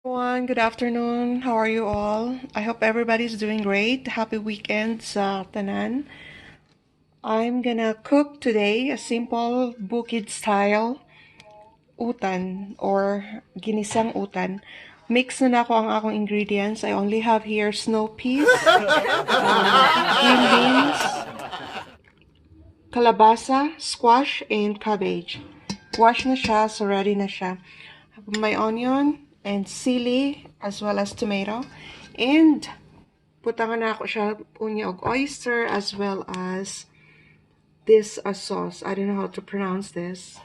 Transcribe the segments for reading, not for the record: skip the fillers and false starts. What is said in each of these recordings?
Everyone. Good afternoon. How are you all? I hope everybody's doing great. Happy weekend sa tanan. I'm gonna cook today a simple bukid style utan or ginisang utan. Mix na nako ang akong ingredients. I only have here snow peas, green beans, kalabasa, squash, and cabbage. Wash na siya, so ready na siya. My onion and sili as well as tomato. And butangan nako siya unya og oyster as well as this a sauce. I don't know how to pronounce this.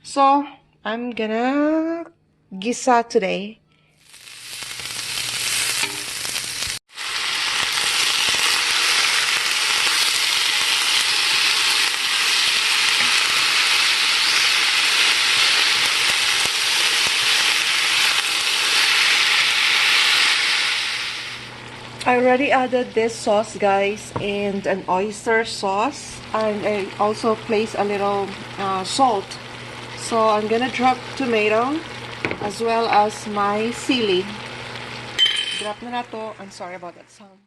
So, I'm gonna gisa today. I already added this sauce, guys, and an oyster sauce, and I also placed a little salt. So I'm gonna drop tomato as well as my sili. Drop na nato. I'm sorry about that sound.